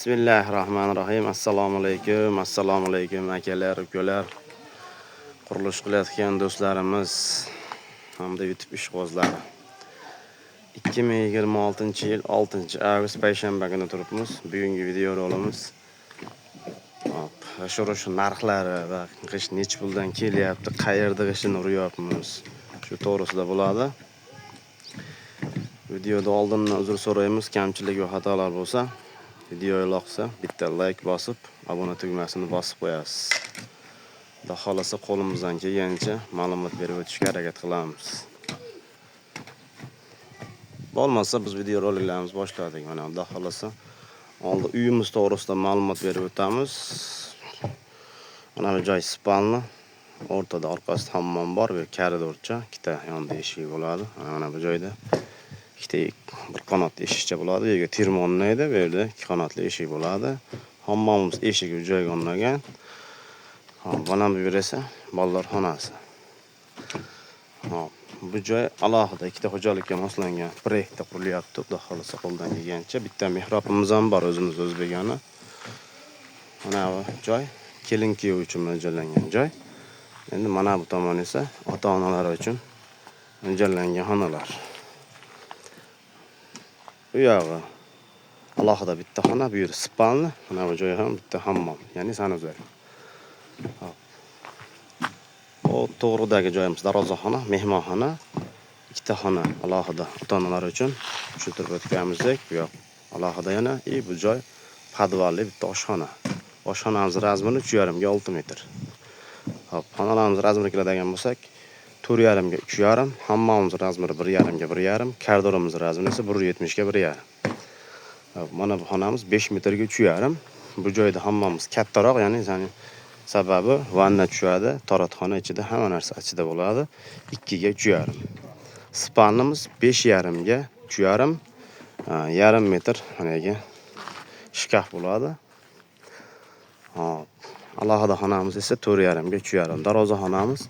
Bismillahirrohmanirrohim. Assalomu alaykum, assalomu alaykum akalar, ukalar, qurilish qilayotgan do'stlarimiz hamda YouTube ishqibozlari. 2026-yil 6-avgust payshanba kuni turibmiz. Bugungi video rolimiz hop, g'isht narxlari va g'isht nechi puldan kelyapti, qayerda g'ishtini uryapmiz, shu to'g'risida bo'ladi. Videoda oldindan uzr so'raymiz, kamchilik va xatolar bo'lsa. Video yoqsa bitta like bosib, obuna tugmasini bosib qo'yasiz. Xudo xohlasa qo'limizdan kelgancha ma'lumot berib o'tishga harakat qilamiz. Bo'lmasa biz video roliklarimizni boshladik. Mana Xudo xohlasa oldi uyimiz to'g'risida ma'lumot berib o'tamiz. Mana bu joy spalni, o'rtada orqasida hammom bor, bu koridorcha, ikkita yonida eshigi bo'ladi. Mana bu joyda ikkita bir qanotli eshikcha bo'ladi. Bu yerga terma o'rnaydi, bu yerda ikki qanotli eshik bo'ladi. Hammomimiz eshigi bu joyga o'rnagan. Hop, mana bu yer esa bolalar xonasi. Hop, bu joy alohida ikkita xo'jalikka moslangan proyektda qurilyapti. Xudo xohlasa qo'ldan kelgancha bitta mehrobimiz ham bor, o'zimiz o'zbekona. Mana bu joy kelin kuyov uchun mo'ljallangan joy. Endi mana bu tomon esa ota-onalar uchun mo'ljallangan xonalar. Bu yog'i alohida bitta xona, bu yer spalni, mana bu joy ham bitta hammom, ya'ni sanuzel. Hop. O to'g'ridagi joyimiz darvozaxona, mehmonxona, ikkita xona alohida ota-onalar uchun tushuntirib o'tganimizdek, bu yoq alohida yana bu joy podvalli bitta oshxona. Oshxonamiz razmeri 3,5 ga 6 metr. Hop, xonalarimiz razmeri keladigan bo'lsak, 4,5 ga 3,5, hammomimiz razmeri 1,5 ga 1,5, koridorimiz razmeri esa 1,70 ga 1,5. Hop, mana bu xonamiz 5 metrga 3,5. Bu joyda hammomimiz kattaroq, ya'ni sababi vanna tushadi, taratxona ichida hamma narsa ichida bo'ladi. 2 ga 3,5. Spalnimiz 5,5 ga 3,5, yarim metr mana shkaf bo'ladi. Hop, alohida xonamiz esa 4,5 ga 3,5. Darvoza xonamiz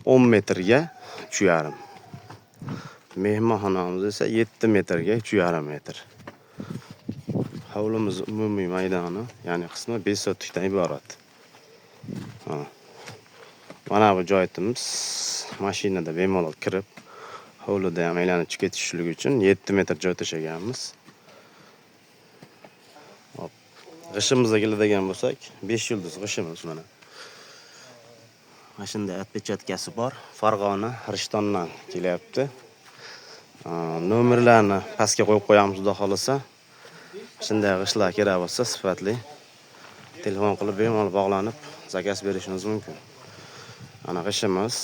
10 metrga 3,5. Mehmonxonamiz esa 7 metrga 3,5 metr. Hovlimiz umumiy maydoni, ya'ni qismi 5 sotixdan iborat. Ha. Mana bu joyimiz mashinada bemalol kirib, hovlida ham aylanib chiqib ketishlik uchun 7 metr joy tashlaganmiz. Hop. G'ishimizga keladigan bo'lsak, 5 yulduz g'ishimiz mana. Mana shunday отпечаткasi bor. Farg'ona, Rishtondan kelyapti. Nomerlarni pastga qo'yib qo'yamiz, xudo xohlasa. Shunday g'ishtlar kerak bo'lsa, sifatli telefon qilib bemalol bog'lanib zakaz berishingiz mumkin. Ana g'ishimiz.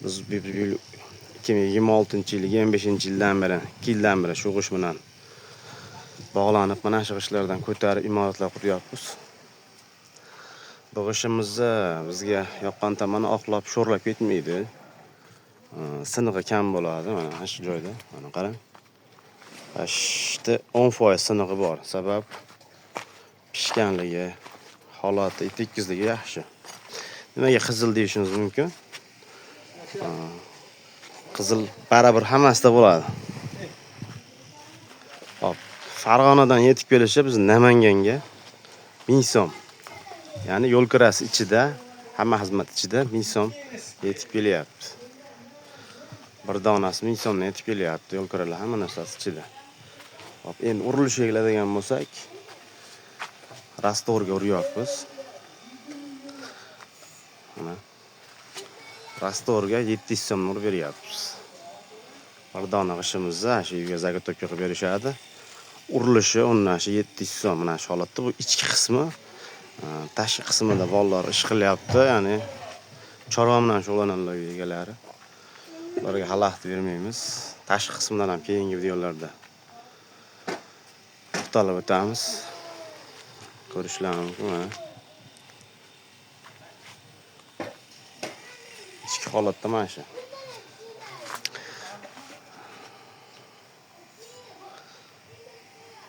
Biz 2026-yil, 25-yildan beri, 2 yildan beri shu g'isht bilan bog'lanib, mana shu g'ishtlardan ko'tarib imoratlar quryapmiz. Bu g'ishimizni bizga yoqqan tomoni oqlab, sho'rlab ketmaydi. Sinig'i kam bo'ladi mana shu joyda. Mana qarang. Mana shu 10% sinig'i bor. Sabab pishganligi, holati, tekizligi yaxshi. Nimaga qizil deyishingiz mumkin? Qizil baribir hammasida bo'ladi. Hop, Farg'onadan yetib kelishi biz Namanganga 1000 so'm. Ya'ni yo'l kirasi ichida, hamma xizmat ichida 1000 so'm yetib kelyapti. Bir donasi 1000 so'mdan yetib kelyapti, yo'l kiralar hamma narsasi ichida. Hop, endi urilishiga keladigan bo'lsak, rastorga uryapmiz. Mana rastorga 700 so'mdan urib beryapmiz. Bir dona g'ishimizni shu uyga zagotovka qilib berishadi. Urilishi undan shu 700 so'm mana shu holatda. Bu ichki qismi, tashqi qismida bolalar ish qilyapti, ya'ni chorva bilan shug'ullanadilar uy egalari. Ularga xalaqit bermaymiz. Tashqi qismidan ham keyingi videolarda to'xtalib o'tamiz. Ko'rishlar mumkin mana. Ichki holatda mana shu.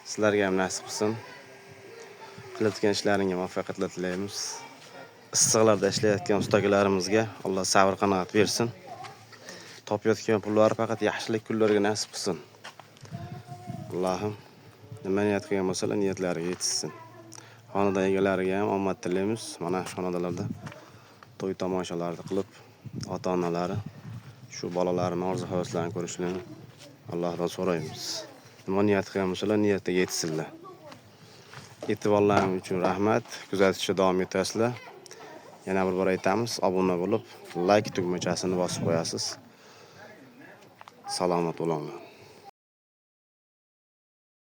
Sizlarga ham nasib qilsin. Qilayotgan ishlaringga muvaffaqiyatlar tilaymiz. Issiqlarda ishlayotgan ustalarimizga Alloh sabr qanoat bersin. Topayotgan pullari faqat yaxshilik kunlarga nasib qilsin. Allohim nima niyat qilgan bo'lsalar, niyatlariga yetishsin. Xonadon egalariga ham omad tilaymiz. Mana shu xonadonlarda to'y tomoshalarni qilib, ota-onalari shu bolalarini orzu havaslarini ko'rishlarini Allohdan so'raymiz. Nima niyat qilgan bo'lsalar, niyatiga yetsinlar. E'tiborlaring uchun rahmat. Kuzatishda davom etasizlar. Yana bir bor aytamiz, obuna bo'lib, like tugmachasini bosib qo'yasiz. Salomat bo'linglar.